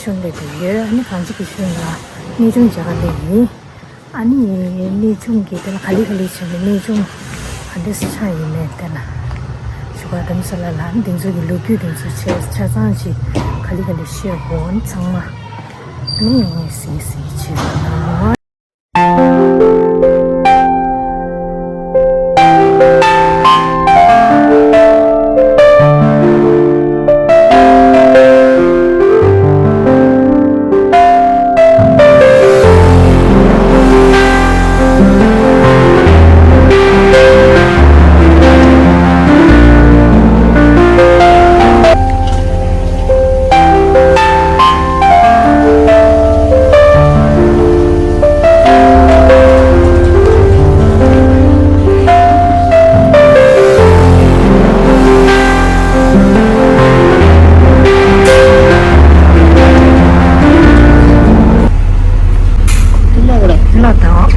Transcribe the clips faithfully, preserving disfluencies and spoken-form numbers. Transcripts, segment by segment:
གཞུང་ལས་དེ་ཡོད། ཨ་ནི་གངས་ཅན་གྱི་གཞུང་ལ་གནས་ཆུང་མཇལ་ཁ་སླེབས་ཡིན། ཨ་ནི་གནས་ཆུང་གི་དེ་ལ་ག་ལེ་ག་ལེ་བྱས་ནས་གནས་ཆུང་ག་འདྲས་སེ་ཆགས་ཡིན་མིན་དེ་ལ་ཞུ་ག་དམ་ས་ལ་ལ་འདི་ཚོ་གི་ལོ་རྒྱུས་དེ་ཚོ་ཆ་ཆ་ཚང་ཅིག་ག་ལེ་ག་ལེ་བཤད་དགོས་ཚང་མ་ཨ་ནི་ཡོང་ངེས་སི་སི་བྱེད་དགོས་ན། ལོ་དང་།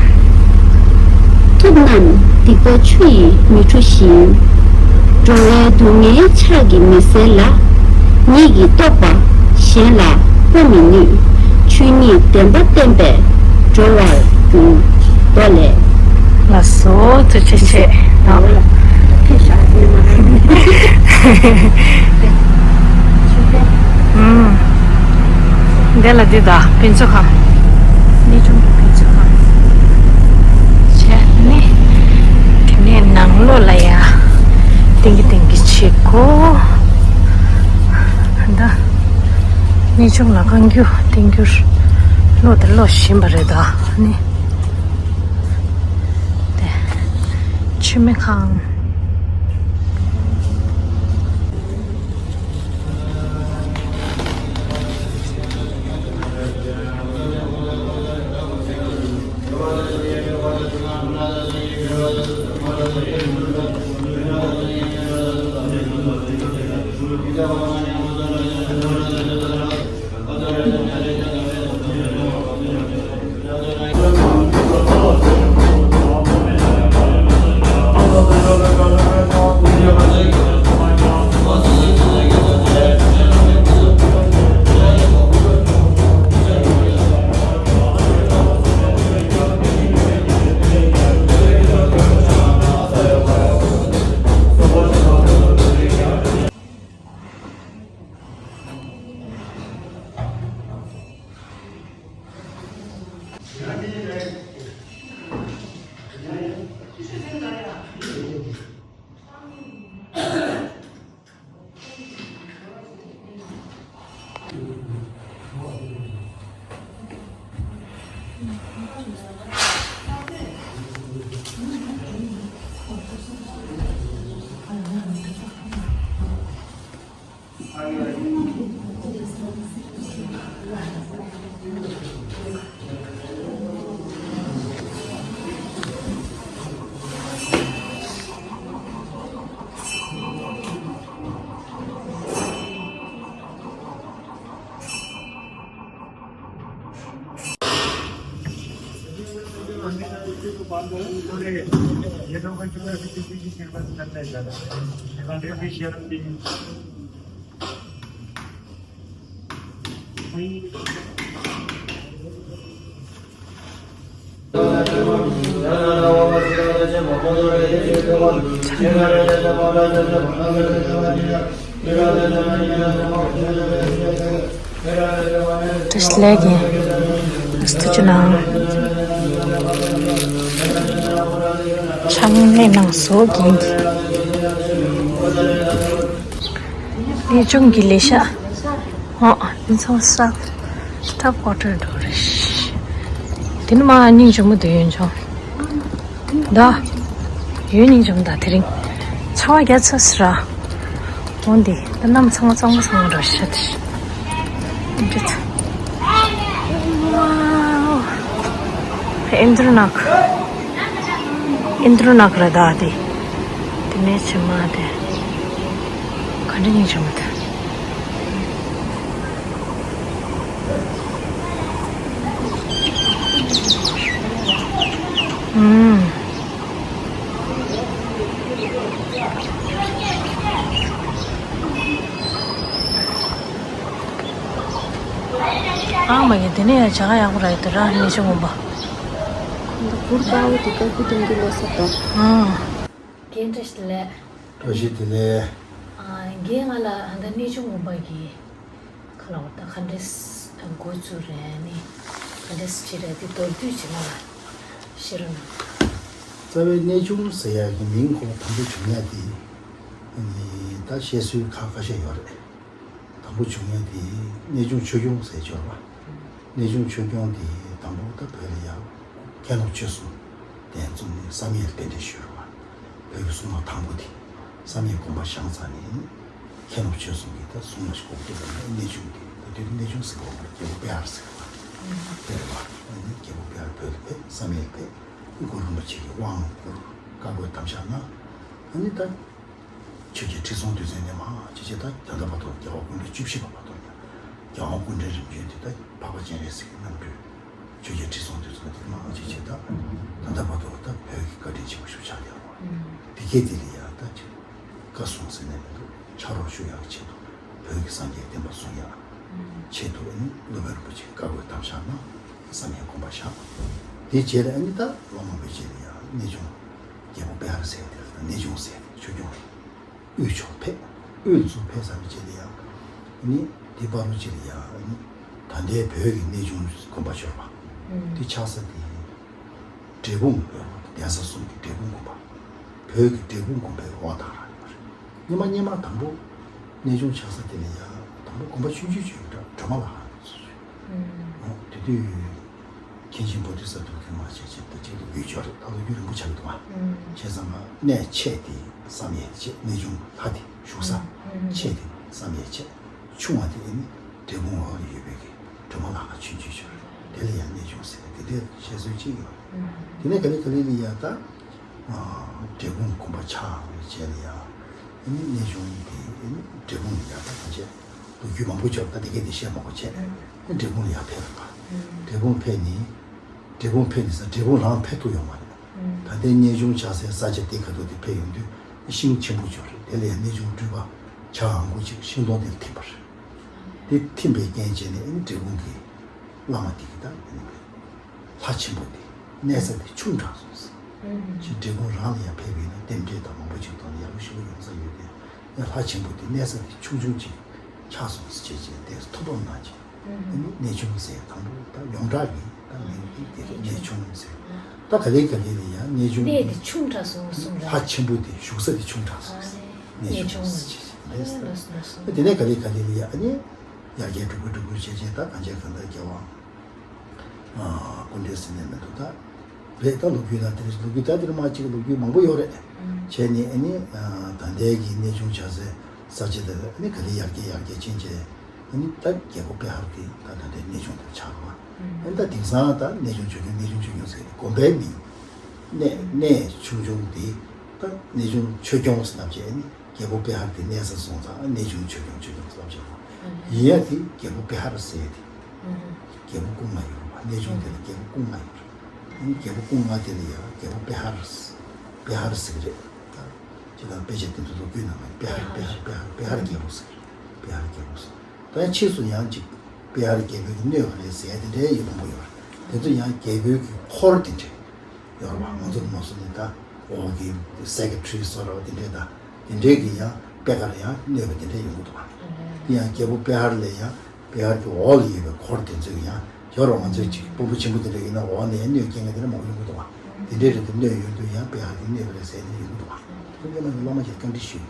ཐུབ་རྣམས་སྡིག་པ་ཆུ་ཡིས་མི་འཁྲུ་ཞིང་། འགྲོ་བའི་སྡུག་བསྔལ་ཕྱག་གིས་མི་སེལ་ལ། ཉིད་ཀྱིས་རྟོགས་པ་གཞན་ལ་སྤོ་མི་ནུས། ཆོས་ཉིད་བདེན་པ་བསྟན་པས་འགྲོ་བར་འགྱུར། མདོ་ལས། ལགས་སོ། ཐུགས་རྗེ་ཆེ། ཨུམ། འདི་ལ་འདི་དང་ཕུན་ཚོགས་ཁང་། གནས་ཆུང་གི་ཕུན་ཚོགས་ཁང་བྱས་ནས། དེ་ནས་ནང་ལོགས་ལ་ཡ་ཏིང་གི་ཏིང་གི་བྱེད་དགོས། ད་གནས་ཆུང་ལ་རྐང་རྒྱུ་ཏིང་རྒྱུ་ལོག་དེ་ལོག་བཞིན་པ་རེད་ད་ནི། དེ་མཆོད་མེ་ཁང་། བཀྲ་ཤིས་བདེ་ལེགས། ཐུགས་རྗེ་གནང་། ཆང་ནས་ནང་སོ་གིན། གནས་ཆུང་གི་ལས་ཤག་ཨོ། འདི་ཚོ་ས་ཊབ་ཀོ་ཊར་འགྲོ་རེད། དེ་ནི་མ་སྙིང་རྗེ་མོ་དེ་ཡོན་ཆུང་། ད་ཡོད་སྙིང་རྗེ་མོ་ད་དེ་རིང་ཚ་བ་རྒྱ་ཚ་སི་ར། འོན་ཏེ་ད་གནམ་ཚང་མ་གཙང་མ་གཙང་མ་འགྲོ་ཤག་འདི་ཚོ། ཨིན་དྲ་ནག་ཨིན་དྲ་ནག་ར་ད་དེ། དེ་ནས་ཕྱི་མ་དེ། ག་འདྲ་སྙིང་རྗེ་མོ་དེ། ཨུམ། ཨང་མ་ཡིན་དེ་ནས་ཡང་བྱ་ཡག་པོ་རག་ཡོད་དེ་ར་གནས་ཆུང་ངུ་པ། ཁོང་ཚོ་གུར་དཔའ་བོ་དེ་ལྟར་སྐུ་དུམ་གྱི་ལོ་ས་དང་། ཨང་། རྒན་བཀྲ་ཤིས་བདེ་ལེགས། བཀྲ་ཤིས་བདེ་ལེགས། ཨ། རྒན་ང་ལ་ཨ་ད་གནས་ཆུང་ངུ་པ་གི་ཁ་ལ་བ་ད་ག་འདྲས་འགོ་བཙུགས་རེད་ནི། ག་འདྲས་བྱེད་རེད་དེ་མདོར་བསྡུས་བྱེད་ན་ལ་ཤེས་རོགས་གནང་། རྩ་བའི་གནས་ཆུང་ཟེར་ཡག་གི་མིང་ཁོ་དང་པོ་བྱུང་ཡག་དེ་ནི་ད་བཤད་སྲོལ་ཁ་ཁ་ཤས་ཡོད་རེད། དང་པོ་བྱུང་ཡག་དེ་གནས་ཆུང་ཆོས་སྐྱོང་ཟེར་ཡོད་རེད་བ། གནས་ཆུང་ཆོས་སྐྱོང་དེ་དང་པོ་ད་བོད་ལ་ཡ་མཁན་སློབ་ཆོས་གསུམ་གདན་འཛོམས་ནས་བསམ་ཡས་རྟེན་འབྲེལ་ཞུས་རེད་བ། བོད་ཀྱི་སྲུང་མ་དང་པོ་དེ་བསམ་ཡས་དགོན་པ་བཞེངས་ཚར་ནས་མཁན་སློབ་ཆོས་གསུམ་གྱི་ད་སྲུང་མ་ཞིག་དགོས་ཀྱི་འདུག་ནས་གནས་ཆུང་དེ་ད་དུས་གནས་ཆུང་ཟེར་གོ་མ་རེད། རྒྱལ་པོ་པེ་ཧར་ཟེར་བ་དེ་རེད་བ། ཨ་ནི་རྒྱལ་པོ་པེ་ཧར་བོད་ལ་ཕེབས་བསམ་ཡས་ཕེབས་གུ་རུ་རིན་པོ་ཆེ་གི་དབང་བསྐུར་བཀའ་བསྒོ་དམ་བཅའ་གནང་། ཨ་ནི་ད། ཆོས་རྒྱལ་ཁྲི་སྲོང་ལྡེ་བཙན་ནས་མར་ཅི་བྱེད་ད་ད་ལྟ་བར་དུ་རྒྱལ་བ་སྐུ་ཕྲེང་བཅུ་བཞི་པ་བར་དུ་ཡང་རྒྱལ་དབང་སྐུ་ཕྲེང་རིམ་བྱོན་དེ་ད་འཕགས་པ་སྤྱན་རས་གཟིགས་ཀྱི་རྣམ་སྤྲུལ་ཆོས་རྒྱལ་ཁྲི་སྲོང་ལྡེ་བཙན་དེ་མར་ཅི་བྱེད་ད་ད་ལྟ་བར་དུ་ད་བོད་ཀྱི་བཀའ་དྲིན་ཆེན་པོ་ཞིག་ཆགས་ཡོད་རེད། དེ་སྐད་དེ་ལ་ཡང་ད་ཅི་བཀའ་གསུང་ཟེར་ནས་མི་འདུག་ཕྱག་རོགས་ཞུ་ཡག་ཆེད་དུ་བོད་ཀྱི་སངས་རྒྱས་བསྟན་པ་སྲུང་ཡག་ཆེད་དུ་ཨ་ནི་སློབ་དཔོན་རིན་པོ་ཆེ་བཀའ་བསྒོ་དམ་བཅའ་གནང་། བསམ་ཡས་དགོན་པ་བཞེངས། དེ་རྗེས་ལ་ཨ་ནི་ད་ལོ་མང་པོའི་རྗེས་ལ་ཡང་གནས་ཆུང་རྒྱལ་པོ་པེ་ཧར་ཟེར་དེ་ལ་ད་གནས་ཆུང་ཟེར་དེ་ཆོས་སྐྱོང་རེད། དབུས་ཕྱོགས་ཕེབས། དབུས་ཚུར་ཕེབས་ཚར་བའི་རྗེས་ལ་ཡང་ཨ་ནི་དེ་བར་དུ་རྗེས་ལ་ཡང་ཨ་ནི་ད་ལྟའི་བོད་ཀྱི་གནས་ཆུང་དགོན་པ་ཤོར་བ་དེ་ཆགས་ས་དེ་འབྲས་སྤུངས་ཡོད་པ་གདན་ས་གསུམ་གྱི་འབྲས་སྤུངས་དགོན་པ། བོད་ཀྱི་འབྲས་སྤུངས་དགོན་པའི་འོག་དང་ར་ཡོད་པ་རེད། སྔོན་མ་སྔོན་མ་དང་པོ་གནས་ཆུང་ཆགས་ས་དེ་ལ་ཡང་དང་པོ་དགོན་པ་ཆུང་ཆུང་ཅིག་ཡོད་པ་འདྲ་སྒྲོལ་མ་ལྷ་ཁང་ཚོ་ཡོད། དེ་དུས་མཁན་ཆེན་བོ་དྷི་ས་ཏྭ་གི་མ་བྱས་ཅིག་ད་ཅིག་ལོ་རྒྱུས་ཅིག་ཡོད་རེད། ད་ལོ་རྒྱུས་རིང་པོ་ཆགས་ཀྱི་འདུག་ཨ། བྱས་ཙང་ང་གནས་ཆེ་དེ་བསམ་ཡས་བྱས། གནས་ཆུང་ལྷ་དེ་བཞུགས་ས་ཆེ་དེ་བསམ་ཡས་བྱས། ཆུང་བ་དེ་ཨ་ནི་འབྲས་སྤུངས་འོག་ལ་ཡོད་པའི་གི་སྒྲོལ་མ་ལྷ་ཁང་ཆུང་ཆུང་ཅིག་ཡོད་རེད། དེ་ལ་ཡང་གནས་ཆུང་ཟེར་དེ་འདྲའི་བཤད་སྲོལ་ཅིག་ཡོད་རེད། དེ་ནས་ག་ལེ་ག་ལེ་ལ་ཡང་ད་འབྲས་སྤུངས་དགོན་པ་ཆགས་པའི་རྗེས་ལ་ཡང་ཨ་ནི་གནས་ཆུང་དེ་ཨ་ནི་འབྲས་སྤུངས་ལ་ཡང་ད་ག་བྱས། ལོ་རྒྱུས་མང་པོ་བྱུང་། ད་དེ་གས་དེ་བཤད་མ་དགོས་བྱས། འབྲས་སྤུངས་ལ་ཡར་ཕེབས་པ། འབྲས་སྤུངས་ཕེབས་ནས། འབྲས་སྤུངས་ཕེབས་ནས་ས་འབྲས་སྤུངས་རང་ཕེབས་ཐུབ་ཡོད་མ་རེད། ད་ལྟའི་གནས་ཆུང་ཆགས་སའི་ས་ཆ་དེ་ག་ཐོག་དེ་ཕེབས་ཡོང་དུས་ཤིང་ཆེན་པོ་ཅིག་རེད། དེ་ལ་ཡང་གནས་ཆུང་སྤྲུལ་པ་ཆགས་ཨང་དགོས་ཅིག་ཤིང་སྡོང་དེར་ཐིམ་པ་རེད། དེ་ཐིམ་པའི་རྐྱེན་བྱས་ནས་ཨ་ནི་འབྲས་སྤུངས་ཀྱི་བླ་མ་དེ་གིས་ད་ཨ་ནི་ལྷ་ཆེན་པོ་དེ་གནས་ས་དེ་ཆུང་དྲགས་སོང་ཟེར། ཅིག་འབྲས་སྤུངས་རང་ལ་ཡང་ཕེབས་པ་ཡིན་ན་རྟེན་འབྲེལ་དང་མང་པོ་ཅིག་དང་ཡག་པོ་ཞེ་པོ་ཡོང་ས་ཡོད་དེ། ཡང་ལྷ་ཆེན་པོ་དེ་གནས་ས་དེ་ཆུང་ཆུང་ཅིག་ཆགས་སོང་ཟེར་བྱས་བྱས་དེ་ཐུགས་ཕམ་གནང་ཅིག་ཨ་ནི་གནས་ཆུང་ཟེར་དང་པོ་ད་ཡོངས་གྲགས་ཀྱི་ད་མིང་དེ་དེ་རེད། གནས་ཆུང་ཟེར། ད་ག་ལེ་ག་ལེ་ལ་ཡང་གནས་ཆུང་གནས་དེ་ཆུང་དྲགས་སོང་གསུངས་ར། ལྷ་ཆེན་པོ་དེ་བཞུགས་ས་དེ་ཆུང་དྲགས་སོང་ཟེར། གནས་ཆུང་ཟེར་བྱས་བྱས་རེད་ཟེར། ད་དེ་ནས་ག་ལེ་ག་ལེ་ལ་ཡང་ཨ་ནི་ཡར་རྒྱས་འགྲོ་གི་འགྲོ་གི་བྱས་བྱས་ད་གང་བྱས་གང་ལྟར་རྒྱལ་བ། ཨ། སྐུ་འདྲ་ཟེར་ནས་མི་འདུག་ད། རེད། ད་ལོ་རྒྱུས་ལ་དེ་རེད། ལོ་རྒྱུས་ད་དེར་མ་གཅིག་ལོ་རྒྱུས་མང་པོ་ཡོད་རེད། བྱས་ནས་ཨ་ནི་ཨ་ད་ལྟའི་གི་གནས་ཆུང་ཆགས་སའི་ས་ཆ་དེར་ཨ་ནི་ག་ལེ་ཡར་རྒྱས་ཡར་རྒྱས་ཕྱིན་བྱས་ཨ་ནི་ད་རྒྱལ་པོ་པེ་ཧར་དེ་ད་ད་ལྟའི་གནས་ཆུང་དེར་ཆགས་པ། ཨ་ནི་ད་དེང་སང་ད་གནས་ཆུང་ཆོས་སྐྱོང་གནས་ཆུང་ཆོས་སྐྱོང་ཟེར་ནས་དགོན་པའི་མིང་། གནས་གནས་ཆུང་ཆུང་དེ་ད་གནས་ཆུང་ཆོས་སྐྱོང་ཟེར་ནས་བྱས་ཨ་ནི། རྒྱལ་པོ་པེ་ཧར་དེ་གནས་ས་སོང་ཙང་གནས་ཆུང་ཆོས་སྐྱོང་ཆོས་སྐྱོང་བསམ་བྱས་པ། ཡིན་ཡང་དེ་རྒྱལ་པོ་པེ་ཧར་ཟེར་ཡ་དེ། རྒྱལ་པོ་སྐུ་ལྔ་ཡོད་རེད་པ། གནས་ཆུང་དེ་ལ་རྒྱལ་པོ་སྐུ་ལྔ་ཡོད་རེད། རྒྱལ་པོ་སྐུ་ལྔ་དེ་ལ་ཡང་རྒྱལ་པོ་པེ་ཧར། པེ་ཧར་ཟེར་གི་རེད། ད་ཅི་ལ་དཔེ་ཆ་དེ་ཚོ་ལོ་རྒྱུས་ནང་ལ་པེ་ཧར་པེ་ཧར་པེ་ཧར་པེ་ཧར་རྒྱལ་པོ་ཟེར། པེ་ཧར་རྒྱལ་པོ་ཟེར། ད་ཕྱིས་སུ་ཡང་ཅིག་པེ་ཧར་རྒྱལ་པོས་གནོད་པ་རེད་ཟེར་ཡ་དེ་འདྲའི་ཡོད་མང་པོ་ཡོད་རེད། དེ་ཚོ་ཡང་རྒྱལ་པོའི་གི་འཁོར་དེ་འདྲས། ཡོད་རེད་པ། ང་ཚོ་མ་སུ་ནི་ད་འོག་གི་སེ་ཀེ་ཊི་རི་སོགས་རེད་པ། དེ་འདྲས་དང་དེ་འདྲས་ཀྱི་ཡང་པེ་ཧར་ཡང་གནོད་པ་དེ་འདྲས་ཡོང་གི་འདུག་པ། དེ་ཡང་རྒྱལ་པོ་པེ་ཧར་ལས་ཡང་པེ་ཧར་གྱི་འོག་ལ་ཡོད་པའི་འཁོར་དེ་ཚོས་ཡང་ཡོད་རེད་པ། ང་ཚོའི་ཅིག་དཔོན་པོ་ཆེན་པོ་དེ་འདྲས་ཡིན་ན་འོག་ནས་ཡང་གནོད་སྐྱེལ་མཁན་དེ་འདྲས་མང་པོ་ཡོང་གི་འདུག་པ། དེ་འདྲས་རེད་དེ་གནོད་ཡོང་དུས་ཡང་པེ་ཧར་གྱི་གནོད་པ་རེད་ཟེར་ནས་ཡོང་གི་འདུག་པ། དེ་འདྲས་མ་ནི་བླ་མ་ཞིག་བཀའ་འདྲི་ཞུས།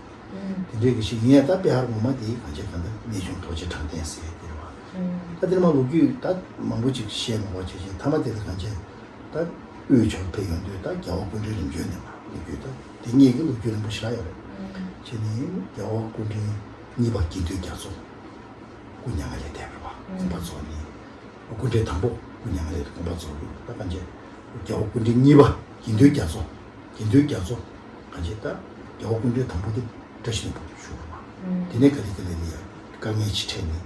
དེ་འདྲའི་གི་ཞིག་ཡིན་ཡང་ད་པེ་ཧར་ངོ་མ་དེ་གང་བྱས་གང་ལྟར་གནས་ཆུང་རྡོ་རྗེ་དྲང་བདེན་ཟེར་ཡ་དེ་རེད་པ། ད་དེ་ནས་མ་ལོ་རྒྱུས་ད་མང་པོ་ཅིག་བཤད་མ་དགོས་བྱས་བྱས་མཐའ་མ་དེ་ལ་གང་བྱས། ད་དབུས་ཕྱོགས་ཕེབས་ཡོང་དུས་ད་རྒྱལ་བ་སྐུ་ཕྲེང་རིམ་བྱོན་ནས་མར་ལོ་རྒྱུས་ད་དེ་གཉིས་ཀྱི་ལོ་རྒྱུས་རིང་པོ་ཞེ་དྲག་ཡོད་རེད། བྱས་ནས་རྒྱལ་བ་སྐུ་ཕྲེང་གཉིས་པ་དགེ་འདུན་རྒྱ་མཚོ་སྐུ་མྱ་ངན་ལས་འདས་པ་རེད་པ། དགོངས་པ་རྫོགས་ནས། སྐུ་ཕྲེང་དང་པོ་སྐུ་མྱ་ངན་ལས་དགོངས་པ་རྫོགས་ཡོད། ད་གང་བྱས་རྒྱལ་བ་སྐུ་ཕྲེང་གཉིས་པ་དགེ་འདུན་རྒྱ་མཚོ། དགེ་འདུན་རྒྱ་མཚོ་གང་བྱས་ད་རྒྱལ་བ་སྐུ་ཕྲེང་དང་པོ་དེ་བཀྲ་ཤིས་ལྷུན་པོ་བཞུགས་པ། དེ་ནས་ག་ལེ་ག་ལེ་ལ་ཡ་དཀའ་ངལ་ཅིག་འཕྲད་ནས་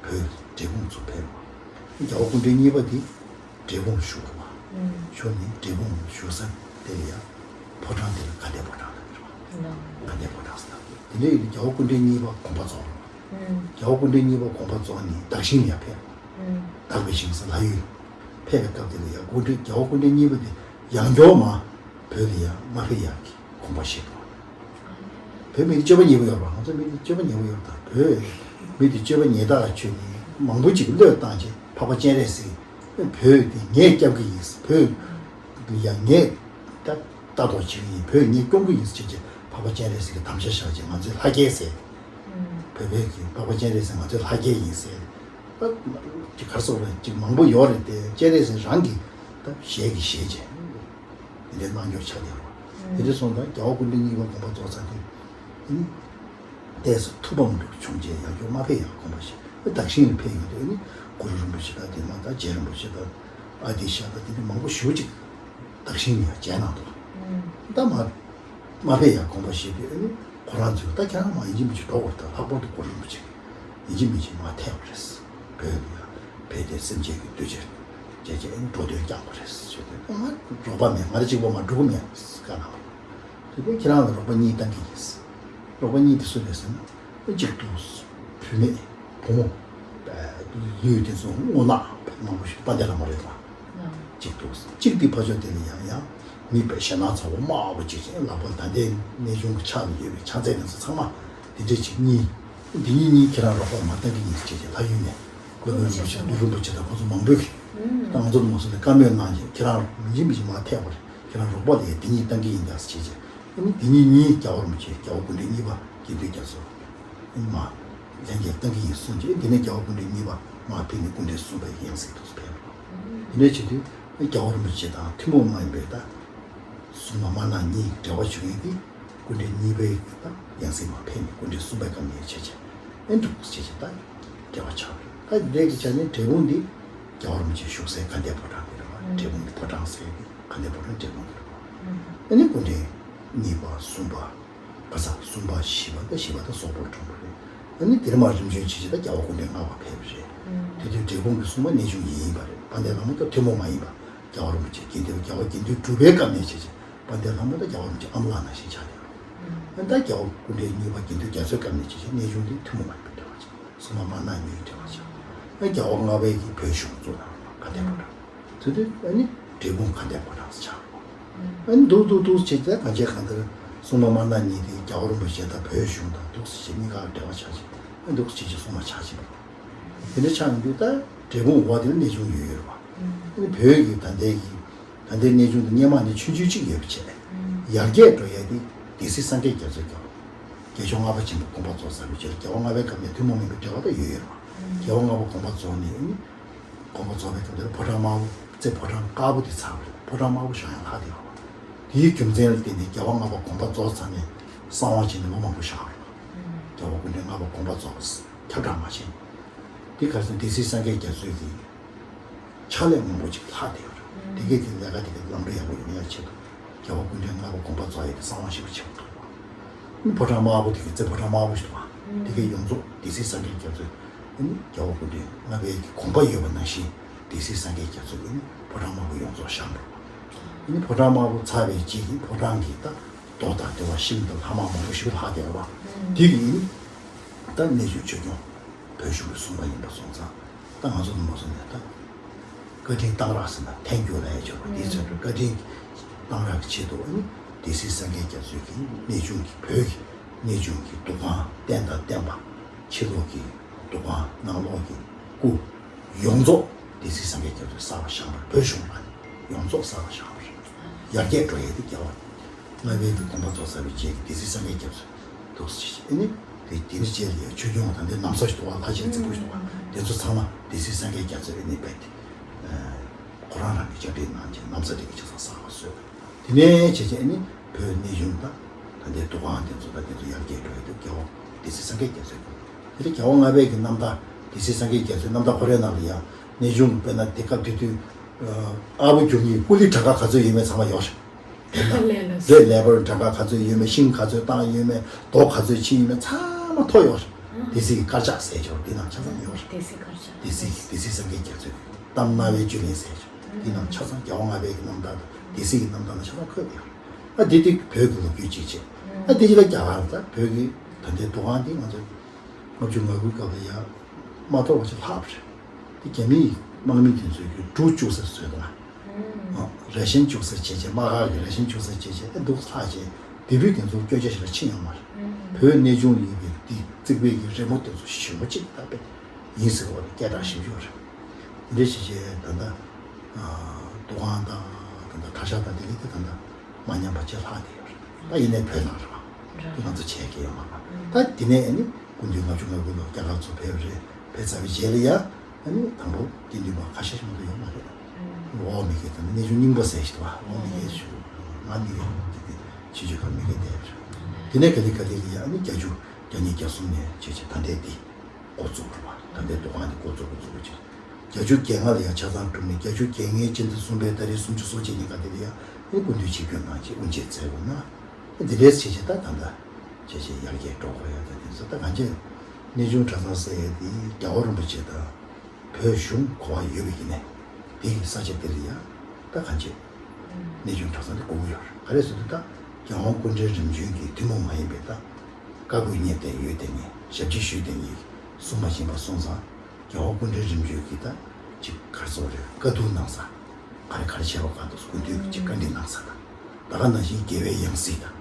བོད་འབྲས་སྤུངས་ཚུར་ཕེབས་པ། རྒྱལ་བ་སྐུ་ཕྲེང་གཉིས་པ་དེ་འབྲས་སྤུངས་བཞུགས་པ། བཞུགས་ནས་འབྲས་སྤུངས་བཞུགས་ས་དེ་ལ་ཡ་ཕོ་བྲང་དེ་ལ་དགའ་ལྡན་ཕོ་བྲང་ལབ་ཀྱི་རེད་པ། དགའ་ལྡན་ཕོ་བྲང་ཟེར་ན་དེ་འདྲ་ཡིན་དུས་རྒྱལ་བ་སྐུ་ཕྲེང་གཉིས་པ་དགོངས་པ་རྫོགས་པ། རྒྱལ་བ་སྐུ་ཕྲེང་གཉིས་པ་དགོངས་པ་རྫོགས་ནས་དག་ཞིང་ལ་ཡ་ཕེབས། དག་པའི་ཞིང་ས་ལྷ་ཡུལ་ཕེབས་པའི་སྐབས་དེ་ལ་ཡང་སྐུ་ཕྲེང་རྒྱལ་བ་སྐུ་ཕྲེང་གཉིས་པ་དེ་ཡང་བསྐྱར་མར་བོད་ལ་ཡང་མ་ཕེབས་ཡག་གི་དགོངས་པ་བཞེས་པ། བོད་མི་དེ་སྤྱོད་པ་ཉེས་པོ་ཡོད་པ། ང་ཚོ་མི་དེ་སྤྱོད་པ་ཉེས་པོ་ཡོད་པ་དང་། བོད་མི་དེ་སྤྱོད་པ་ཉེས་དག་ཆོས་ནི་མང་པོ་ཅིག་བློས་བཏང་བྱས། འཕགས་པ་སྤྱན་རས་གཟིགས་བོད་དེ་ངས་སྐྱབས་ཀྱི་ཡིན། བོད་ཡང་ངས་ད་ལྟ་རྟོགས་བྱེད་ཀྱི་ཡིན། བོད་ངས་སྐྱོང་གི་ཡིན་ཟེར་བྱས་བྱས། འཕགས་པ་སྤྱན་རས་གཟིགས་ཀྱི་དམ་བཅའ་བཞག་བྱས། ང་ཚོའི་ལྷ་སྐལ་ཟེར། བོད་བོད་ཀྱི་འཕགས་པ་སྤྱན་རས་གཟིགས་ང་ཚོའི་ལྷ་སྐལ་ཡིན་ཟེར། ད་ཅིག་གར་སོགས་ལ་ཅིག་མང་པོ་ཡོད་རེད་དེ། སྤྱན་རས་གཟིགས་རང་གིས་ད་ཞལ་གྱིས་བཞེས་བྱས་དེ་འདྲའི་གནང་སྐྱོར་ཆགས་བསྡད་རོགས། དེ་འདྲ་སོང་ཙང་རྒྱལ་བ་སྐུ་ཕྲེང་གཉིས་པ་དགོངས་པ་རྫོགས་ཚར་དུས། ཏོག་ཙམ་ཐུགས་ཕམ་འདྲ་བྱུང་རྗེས་ཡང་བསྐྱར་མར་ཕེབས་ཡག་དགོངས་པ་བཞེས། དག་ཞིང་ལ་ཕེབས་ཡོང་དུས་ཨ་ནི་གུ་རུ་རིན་པོ་ཆེ་དང་། དེ་མ་ད་རྗེ་རིན་པོ་ཆེ་དང་། ཨ་ཏི་ཤ་དང་། དེ་འདྲ་མང་པོ་ཞེ་པོ་ཅིག་དག་ཞིང་ལ་ཡང་མཇལ་གནང་འདུག་ད་མར་མར་ཕེབས་ཡག་དགོངས་པ་བཞེས་དུས་ཨ་ནི་ཁོ་རང་ཚོས་ད་ཁྱེད་རང་མར་ཡིན་གཅིག་མིན་གཅིག་འགྲོ་དགོས་རེད། ད་ལྷག་པར་དུ་གུ་རུ་རིན་པོ་ཆེ་ཡིན་གཅིག་མིན་གཅིག་མར་ཐེག་པ་རེད། བོད་ལ་ཡང་ཕེབས་ཏེ་སེམས་ཅན་གྱི་འདུས་བྱས་བྱས་བྱས་ཨ་ནི་འགྲོ་དོན་སྐྱོང་དགོས་རེད་ཟེར་དུས། ང་རོགས་པ་མེད། ང་རང་གཅིག་པོ་མར་འགྲོ་གི་མེད་བཀའ་གནང་བ། དེ་ནས་ཁྱེད་རང་ལ་རོགས་པ་གཉིས་བཏང་གི་ཡིན། རོགས་པ་གཉིས་དེ་སུ་རེད་ཟེར་ན། གཅིག་ཏུ་བུད་མེད་བུ་མོ་ལུས་དེ་ཚོ་སྔོ་ནག་མང་པོ་ཞིག་དཔལ་ལྡན་ལྷ་མོ་རེད་ལ། གཅིག་ཏུ་གཅིག་དེ་ཕར་ཕྱོགས་དེ་ལ་ཡང་ཡང་མི་དཔེ་ཞེད་སྣང་ཚ་བོ་དམར་པོ་ཅིག་ཅིག་ལག་པ་ལ་ད་ལྟའི་གནས་ཆུང་གི་ཕྱག་ལ་ཡོད་པའི་ཕྱག་མཚན་དེ་ཚོ་ཚང་མ་དེ་འདྲས་ཅིག་གཉིས། འདི་གཉིས་གཉིས་ཁྱེད་རང་རོགས་པ་མར་བཏང་གི་ཡིན་ཟེར་བྱས་བྱས་ལྷ་ཡུལ་ནས་ཀླུ་རིན་པོ་ཆེ་ཀླུ་རིན་པོ་ཆེ་དང་ཁོ་ཚོ་མང་པོས་ད་ང་ཚོ་ལ་མ་སོང་ནས་བཀའ་མོལ་གནང་བྱས། ཁྱེད་རང་མི་གཅིག་མིན་གཅིག་མར་ཐེག་པ་རེད། ཁྱེད་རང་རོགས་པ་ལ་ཡ་འདི་གཉིས་བཏང་གི་ཡིན་ད་ཟེར་བྱས་བྱས། ཨ་ནི་འདི་གཉིས་གཉིས་རྒྱལ་བ་རིན་པོ་ཆེ་རྒྱལ་བ་སྐུ་ཕྲེང་གཉིས་པ་དགེ་འདུན་རྒྱ་མཚོ་ཨ་ནི་མར་ལན་བརྒྱབ་བཏང་གི་ཡིན་གསུངས་བྱས། འདི་ནས་རྒྱལ་བ་སྐུ་ཕྲེང་གཉིས་པ་མར་ཕེབས་ནས་སྐུ་ཕྲེང་གསུམ་པའི་ཡང་སྲིད་དུ་ཕེབས་པ། འདི་འདྲ་བྱེད་དུས་རྒྱལ་བ་རིན་པོ་ཆེ་དང་ཐུན་མོང་མ་ཡིན་པའི་ད་སྲུང་མ་དམར་ནག་གཉིས་འབྲེལ་བ་བྱུང་ཡས་དེ། སྐུ་ཕྲེང་གཉིས་པའི་ད་ཡང་སྲིད་མར་ཕེབས་ནས་སྐུ་ཕྲེང་གསུམ་པའི་སྐབས་ནས་བྱས་བྱས་ཨེ་འདུག་བྱས་བྱས་ད་འབྲེལ་བ་ཆགས་རེད། ད་འདི་འདྲའི་གི་ཆ་ནས་འབྲས་སྤུངས་འདི་རྒྱལ་བ་རིན་པོ་ཆེ་བཞུགས་སའི་དགའ་ལྡན་ཕོ་བྲང་འདི་རེད་བ། འབྲས་སྤུངས་ཀྱི་ཕོ་བྲང་ཟེར་གི་དགའ་ལྡན་ཕོ་བྲང་འབྲས་སྤུངས་འདི་རེད་བ། ཨ་ནི་སྐུ་ཕྲེང་གཉིས་པ་གསུམ་པ་ག་ས་གསུམ་པ་བཞི་པ་ད་བཞི་པ་ད་སོག་པོ་ལ་འཁྲུངས་པ་རེད། ཨ་ནི་འདིར་མར་རིམ་བྱོན་བྱས་བྱས་ད་རྒྱལ་བ་སྐུ་ཕྲེང་ལྔ་པ་ཕེབས་པ་རེད། དེ་དུས་འབྲས་སྤུངས་ཀྱི་སྲུང་མ་གནས་ཆུང་ཡིན་པ་རེད། དཔལ་ལྡན་ལྷ་མོ་ད་ཐུན་མོང་མ་ཡིན་པ། རྒྱལ་བ་རིན་པོ་ཆེ་དགེ་འདུན། རྒྱལ་བ་དགེ་འདུན་གྲུབ་པའི་སྐབས་ནས་བྱས་བྱས་དཔལ་ལྡན་ལྷ་མོ་ད་རྒྱལ་བ་རིན་པོ་ཆེ་ཨ་མ་ལགས་ནང་བཞིན་ཆགས་ཡོད། ཨ་ད་རྒྱལ་བ་སྐུ་ཕྲེང་གཉིས་པ་དགེ་འདུན་རྒྱ་མཚོའི་སྐབས་ནས་བྱས་བྱས་གནས་ཆུང་དེ་ཐུན་མོང་མ་ཡིན་པའི་འབྲེལ་བ་ཆགས། སྲུང་མ་དམར་ནག་གཉིས་འབྲེལ་བ་ཆགས། ཨ་རྒྱལ་བ་ལྔ་པའི་གི་བོད་གཞུང་བཙུགས་གནང་བ་དགའ་ལྡན་ཕོ་བྲང་། དེ་དུས་ཨ་ནི་འབྲས་སྤུངས་དགའ་ལྡན་ཕོ་བྲང་ཆགས། ཨ་ནི་འདུག་འདུག་འདུག་བྱས་ཏེ་གང་བྱས་གང་ལྟར་སྲུང་མ་དམར་ནག་གཉིས་དེ་རྒྱལ་བ་རིན་པོ་ཆེ་དང་བོད་གཞུང་དང་འདུག་སེ་བྱས་གཉིས་ཀ་འབྲེལ་བ་ཆགས་ཤིང་། ཨ་འདུག་སེ་བྱས་བྱས་སྲུང་མ་ཆགས་ཤིང་། དེ་འདྲ་ཆགས་ཡོང་དུས་ད་འབྲས་སྤུངས་འོག་དེ་ལ་གནས་ཆུང་ཡོད་ཡོད་རེད་བ། ཨ་ནི་བོད་ཀྱི་ད་ལྟའི་གི་ད་ལྟའི་གནས་ཆུང་དེ་སྔོན་མ་ནས་ཆུང་ཆུང་ཅིག་ཡོད་པ་བྱས། ཡར་རྒྱས་འགྲོ་ཡ་དེ་སྡེ་སྲིད་སངས་རྒྱས་རྒྱ་མཚོའི་རྒྱལ་བ། རྒྱལ་མཆོག་ལྔ་པ་ཆེན་པོ་དགོངས་པ་རྫོགས་ཚར་བའི་རྗེས་ལ་རྒྱལ་བ་ལྔ་པའི་སྐབས་ནས་ཐུན་མོང་མིན་པའི་འབྲེལ་བ་ད་ཡོད་ཡོད་རེད་བ། རྒྱལ་བ་ལྔ་པ་དགོངས་པ་རྫོགས་ནས་ཨ་ནི། དགོངས་པ་རྫོགས་པའི་སྐབས་དེར་ཕོ་བྲང་དམར་པོ་རྩེ་ཕོ་བྲང་དཀར་པོ་དེ་ཚར་བ་རེད། ཕོ་བྲང་དམར་པོ་བཞེངས་ཡ་ལྷག་བསྡད་ཡོད་རེད། དེའི་རྒྱུ་མཚན་ལ་བརྟེན་ནས་རྒྱལ་བ་ལྔ་པ་དགོངས་པ་རྫོགས་ཚར་ནས་གསང་བ་བྱས་ནས་ལོ་མང་པོ་བཞག་པ་རེད། རྒྱལ་བ་སྐུ་ཕྲེང་ལྔ་པ་དགོངས་པ་རྫོགས་པ་ཁྱབ་བསྒྲགས་མ་བྱས། དེ་ག་རེ་ཟེར་ན་སྡེ་སྲིད་སངས་རྒྱས་རྒྱ་མཚོའི་གི་ཕྱག་ལས་མང་པོ་ཅིག་ལྷག་བསྡད་ཡོད་རེད། དེ་གས་དེ་ལས་ཀ་དེ་གས་ལམ་འགྲོ་ཡག་པོ་ཡོང་ཡག་ཆེད་དུ་རྒྱལ་བ་སྐུ་ཕྲེང་ལྔ་པ་དགོངས་པ་རྫོགས་ཡ་དེ་གསང་བ་ཞེ་པོ་ཆེ་པོ་འདུག་བ། ཕོ་བྲང་དམར་པོ་དེ་གས་རྩེ་ཕོ་བྲང་དམར་པོ་ཞིག་འདུག་བ། དེ་གས་ཡོངས་རྫོགས་སྡེ་སྲིད་སངས་རྒྱས་རྒྱ་མཚོས་ཨ་ནི་རྒྱལ་བ་སྐུ་ཕྲེང་ལྔ་པའི་གི་དགོངས་པ་ཡོད་པ་ནང་བཞིན་སྡེ་སྲིད་སངས་རྒྱས་རྒྱ་མཚོས་ཨ་ནི་ཕོ་བྲང་དམར་པོ་ཡོངས་རྫོགས་བཞེངས་འགྲོ་བ། ཨ་ནི་ཕོ་བྲང་དམར་པོ་ཚར་བའི་རྗེས་ཀྱི་ཕོ་བྲང་གི་ད་རྡོ་དང་དེ་བ་ཤིང་དང་ལྷ་མ་མང་པོ་ཞིག་ལྷག་བསྡད་ཡོད་པ། དེ་གི་ཨ་ནི་ད་གནས་ཆུང་ཆོས་སྐྱོང་བོད་གཞུང་གི་སྲུང་མ་ཡིན་པ་སོང་ཙང་། ད་ང་ཚོ་ནང་མ་སོང་ནས་ད་བཀའ་དྲིན་གཏང་རག་ཟེར་ན་ཐལ་འགྱུར་ལ་ཡ་སྦྱོར་བ་དེའི་ཚོད་དུ་བཀའ་དྲིན་གཏང་རག་གི་ཆེད་དུ་ཨ་ནི་སྡེ་སྲིད་སངས་རྒྱས་རྒྱ་མཚོའི་གི་གནས་ཆུང་གི་བོད་ཀྱི་གནས་ཆུང་གི་འདུ་ཁང་རྟེན་དང་བརྟེན་པ། ཕྱི་ལོགས་ཀྱི་འདུ་ཁང་ནང་ལོགས་ཀྱི་སྐུ་ཡོངས་རྫོགས་སྡེ་སྲིད་སངས་རྒྱས་རྒྱ་མཚོས་གསར་པ་བཞེངས་པ་རེད། བོད་གཞུང་ལ་ཡོངས་རྫོགས་གསར་པ་བཞེངས་པ་རེད། ཡར་རྒྱས་འགྲོ་ཡས་དེ་རྒྱལ་བ། ལྔ་པའི་གི་དགོངས་པ་རྫོགས་ཚར་བའི་རྗེས་ཀྱི་སྡེ་སྲིད་སངས་རྒྱས་རྒྱ་མཚོས་འདུག་སེ་བྱས་ཨ་ནི། དེ་དེ་ནི་རྗེས་ལ་ཡང་ཆོས་སྐྱོང་དང་དེ་ན་བཟའ་ཞིག་འདུག་བ། ལྷ་ཆེན་རྫིག་པོ་ཞིག་འདུག་བ། དེ་ཚོ་ཚང་མ་སྡེ་སྲིད་སངས་རྒྱས་རྒྱ་མཚོས་ཨ་ནི་རྦད་དེ་ཁོ་རང་རང་གི་ཕྱག་བྲིས་གནང་བྱས་ན་བཟའ་དེ་གི་ཆ་ཚང་གསར་པ་བཟོས། དེ་ནས་བྱས་བྱས་ཨ་ནི་བོད་གནས་གཞུང་དང་ད་ལྟའི་འདུ་ཁང་དེ་ཚོ་དང་དེ་ཚོ་ཡར་རྒྱས་འགྲོ་ཡས་དེ་རྒྱལ་བ་སྡེ་སྲིད་སངས་རྒྱས་རྒྱ་མཚོས། དེ་ལ་རྒྱལ་བ་ལྔ་པའི་གི་རྣམ་ཐར། སྡེ་སྲིད་སངས་རྒྱས་རྒྱ་མཚོའི་རྣམ་ཐར་ཁོ་རའི་ནང་ལ་ཡང་གནས་གཞུང་དཔེར་ན་དེ་སྐབས་དེ་དུས་ཨ་བོ་རྒྱུ་གཉིས་སྤུ་ལི་གྲངས་ཀ་ག་ཚོད་ཡོད་མེད་ཚང་མ་ཡོད་རེད། དེ་ལ་ལས་ལ་ལས་ལས་པར་གྲངས་ཀ་ག་ཚོད་ཡོད་མེད། ཤིང་ག་ཚོད་བཏང་ཡོད་མེད། རྡོ་ག་ཚོད་ཕྱིན་ཡོད་མེད་ཚང་མ་ཐོ་ཡོད་རེད། སྡེ་སྲིད་ཀྱི་དཀར་ཆག་ཟེར་ཆོག་འདི་ནང་ཆ་ཚང་ཡོད་རེད། སྡེ་སྲིད་དཀར་ཆག་སྡེ་སྲིད་སྡེ་སྲིད་སངས་རྒྱས་རྒྱ་མཚོའི་གཏམ་རྣ་བའི་བཅུད་ལེན་ཟེར་ཆོག་འདི་ནང་ཆ་ཚང་རྒྱལ་བ་ལྔ་པའི་གི་རྣམ་ཐར་དང་སྡེ་སྲིད་ཀྱི་རྣམ་ཐར་ནང་ཆ་ཚང་འཁོད་ཡོད་རེད། ཨ་འདི་དེ་བོད་ཀྱི་ལོ་རྒྱུས་གཅིག་བྱས། ཨ་འདི་གཅིག་ལ་རྒྱ་གར་ད་བོད་ཀྱི་ད་ལྟའི་འདུ་ཁང་འདི་ང་ཚོ་ལྔ་བཅུ་ང་དགུའི་སྐབས་ལ་ཡ་མ་གཏོགས་པ་ཞིག་ལྷག་པ་རེད། དེ་རྒྱ་མིའི་དམག་མི་དེ་ཚོས་ཀྱི་འབྲུ་བཅུག་སར་བཟོས་དང་། རེ་ཤན་བཅུག་སར་བྱས་བྱས། དམག་ཁང་གི་རེ་ཤན་བཅུག་སར་བྱས་བྱས། ཨེ་འདུག་ལྷག་བྱས། དེ་བུའི་དེ་ཚོ་སྐྱོན་ཆ་ཞིག་ལ་ཕྱིན་ཡོང་མ་རེད། བོད་གནས་ཆུང་ལ་ཡོད་པའི་དེ་བརྩེགས་པའི་གི་རི་མོ་དེ་ཚོ་ཞེ་པོ་ཅིག་ད་དཔེ་ཡིན་ཟེར་བ་སྐད་གྲགས་ཞེ་པོ་ཅིག་ཡོད་རེད། འདི་འདྲ་བྱས་བྱས་ད་ལྟ་འདུ་ཁང་དང་། ད་ལྟ་གྲྭ་ཤག་དང་དེ་གའི་དེ་ད་ལྟ་མ་ཉམས་པ་ཅིག་ལྷག་བསྡད་ཡོད་རེད། ད་ཡིན་ནའི་བོད་ནང་རེད་བ། དེ་ང་ཚོ་བྱས་ཀྱི་ཡོད་མ་རེད། ད་དེ་ནས་ཨ་ནི་སྐུ་མདུན་ལྔ་བཅུ་ང་དགུ་ལོ་རྒྱ་གར་ཚུར་ཕེབས་རེད། ཕེབས་ཚར་བའི་རྗེས་ལ་ཡ་ཨ་ནི་དང་པོ་དགེ་འདུན་པ་ཁ་ཤས་ཤིག་མ་གཏོགས་ཡོད་མ་རེད། འོག་མི་སྒེར་དང་གནས་ཆུང་རྙིང་པ་ཟེར་ཞིག་འདུག་བ། འོག་མི་སྒེར་ཞུ། ང་མི་སྒེར་དེ་དེ་ཕྱི་ཆོས་ཁ་མི་སྒེར་དེ་རེད། དེ་ནས་ག་ལེ་ག་ལེ་ལ་ཡ་ཨ་ནི་བརྒྱད་ཅུ་གྱ་གཉིས་གྱ་གསུམ་ནས་བྱས་བྱས་ད་ལྟའི་འདི་འགོ་བཙུགས་རེད་བ། ད་ལྟའི་འདུ་ཁང་འདི་འགོ་བཙུགས་འགོ་བཙུགས་བྱས། བརྒྱད་ཅུ་གྱ་ལྔ་ལ་ཡང་ཆ་ཚང་གྲུབ་ནས། བརྒྱད་ཅུ་གྱ་ལྔའི་སྤྱི་ཟླ་གསུམ་པའི་ཏ་རིག་སུམ་ཅུ་སོ་གཅིག་ཉིན་ག་དེ་ལ་ཡང་ཨ་ནི་སྐུ་མདུན་ཆིབས་བསྒྱུར་གནང་བྱས་དབུ་འབྱེད་མཛད་པ་ན། འདི་འདྲའི་བྱས་བྱས་ད་ད་ལྟ་བྱས་བྱས་ཡར་རྒྱས་འགྲོ་དགོས་ཡ། ད་དེ་ཚོ་ད་གང་བྱས་གནས་ཆུང་གྲྭ་ཚང་ཟེར་ཡ་དེ་རྒྱལ་བ་རིན་པོ་ཆེ་དང་བོད་གཞུང་གོ་བ་ཡོད་པ་ཡིན་ནའི་དེ་གི་ས་ཆ་དེ་ལ་ཡ་ད་གང་བྱས་གནས་ཆུང་གྲྭ་ཚང་དེ་དགོས་ཀྱི་ཡོད་རེད། ག་རེ་ཟེར་དུས་ད་རྒྱལ་དབང་སྐུ་ཕྲེང་རིམ་བྱོན་གྱི་ཐུན་མོང་མ་ཡིན་པའི་ད་བཀའ་བསྒོ་བསྙེན་བསྟེན་ཡོན་བསྟན་གཉིས། ཞབས་ཕྱི་ཞུས་བསྟན་གཉིས་གསུངས་པ་ཡིན་པ་སོང་ཙང་། རྒྱལ་བ་སྐུ་ཕྲེང་རིམ་བྱོན་གྱིས་ད་ཅིག་ག་རེ་ཟེར་དགོས་རེད། བཀའ་བསྡུ་གནང་ས། ག་རེ་ག་རེ་བྱས་པ་ག་འདུག་སྐུ་མདུན་གྱིས་ཅིག་བཀའ་འདྲི་གནང་ས་དང་། ད་ག་ནང་བཞིན་རྒྱལ་བའི་ཡང་སྲིད་དང་།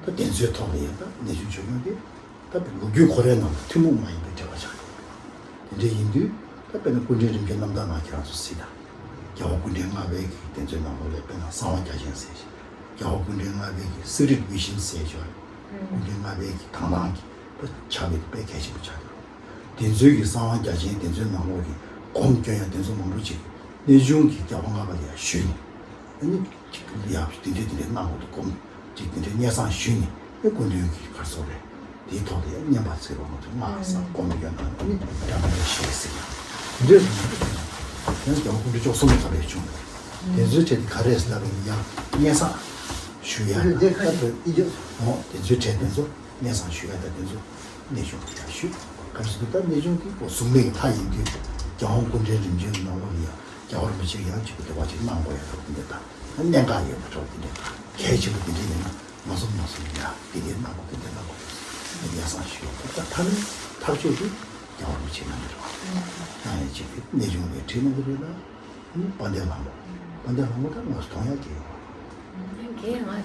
ད་དེ་ཚོའི་ཐོག་ལ་ཡང་ད་གནས་ཆུང་ཆོས་སྐྱོང་དེ་ད་དཔེ་ལོ་རྒྱུས་ཁོ་རའི་ནང་དུ་ཐུན་མོང་མ་ཡིན་པའི་འབྲེལ་བ་ཆགས་ཡོད། དེ་འདྲ་ཡིན་དུས་ད་དཔེར་ན་སྐུ་ཕྲེང་རིམ་བྱོན་རྣམ་ཐར་ནང་ཁྱེད་རང་ཚོ་གཟིགས་དང་། རྒྱལ་བ་སྐུ་ཕྲེང་ལྔ་པའི་གི་དེ་ཚོའི་ནང་ལོགས་ལ་དཔེར་ན་གསང་བ་རྒྱ་ཅན་ཟེར་ཞིང་། རྒྱལ་བ་སྐུ་ཕྲེང་ལྔ་པའི་གི་གསེར་རི་བི་ཤིན་ཟེར་ཞིང་། སྐུ་ཕྲེང་ལྔ་པའི་གི་དང་བླངས་ཀྱི་ད་ཕྱག་དཔེ་དེ་དཔེ་གལ་ཆེན་པོ་ཆགས་འདུག་དེ་ཚོའི་གི་གསང་བ་རྒྱ་ཅན་དེ་ཚོའི་ནང་ལོགས་ཀྱི་སྒོམ་སྐྱོན་ཡང་དེ་ཚོ་མང་པོ་ཅིག་གནས་ཆུང་གི་རྒྱལ་བ་ལྔ་པ་ལ་ཡང་ཞུས་ནས། ཨ་ནི་ཅིག་ཡ་དེ་འདྲའི་དེ་འདྲའི་གནང་དགོས་འདུག་སྒོམ་ཅིག་དེ་འདྲའི་སྙན་སེང་ཞུས་ནས་ཨེ་སྐུ་མདུན་གྱི་གར་སོགས་རེད། དེའི་ཐོག་ལ་ཡང་བསྙེན་པ་ཚིག་རོ་མ་ཐུབ་སྔགས་བསགས་སྒོམ་སྐྱོན་གནང་ནས་ཨ་ནི་བཀྲ་མ་ལ་ཞེས་ཟེར་ཡང་དེ་འདྲའི་རེད། ཡང་རྒྱལ་བ་སྐུ་ཕྲེང་བཅུ་གསུམ་ག་རེ་བྱུང་རེད། དེ་ཚོའི་གྲས་དེ་ག་རེ་ཟེར་ན་ཡང་སྙན་སེང་ཞུ་ཡ་ད་ད་ཨི་ཡོད་འོ་དེ་ཚོའི་གྲས་དེ་ཚོ། སྙན་སེང་ཞུ་ཡ་ད་དེ་ཚོ་གནས་ཆུང་གི་ཡང་ཞུ། ག་རེ་ཟེར་དུས་ད་གནས་ཆུང་གི་གོ་གཟུགས་མེད་ཀྱི་ལྷ་ཡིན་དུས་རྒྱལ་དབང་སྐུ་ཕྲེང་རིམ་བྱོན་གྱི་ནང་ལོགས་ལ་ཡང་རྒྱལ་བ་རིན་པོ་ཆེ་ཡང་གཅིག་པུ་དེ་བ་ཅིག་གནང་དགོས་ཡ་ད་དེ་འདྲ་ད་གནད་འགག་ཡོད་པ་འདྲ་བ་དེ་འདྲ་གལ་ཆེན་པོ་དེ་འདྲ་ཡིན་ན་མ་སོང་མ་སོང་ཡ་དེ་འདྲ་གནང་དགོས་དེ་འདྲ་གནང་དགོས་སྙན་སེང་ཞུ་ཡ་ད་ད་ཐ་ན་ཐག་གཅོད་དེ་རྒྱལ་བ་རིན་པོ་ཆེ་གནང་གི་རེད་བ། གནང་ཡ་གཅིག་དེ་གནས་ཆུང་ལ་ཁྲིད་གནང་གི་རེད་ད། དཔལ་ལྡན་ལྷ་མོ། དཔལ་ལྡན་ལྷ་མོ་ད་ང་ཚོ་མཐོང་ཡག་གི་ཡོད། རྒན་ང་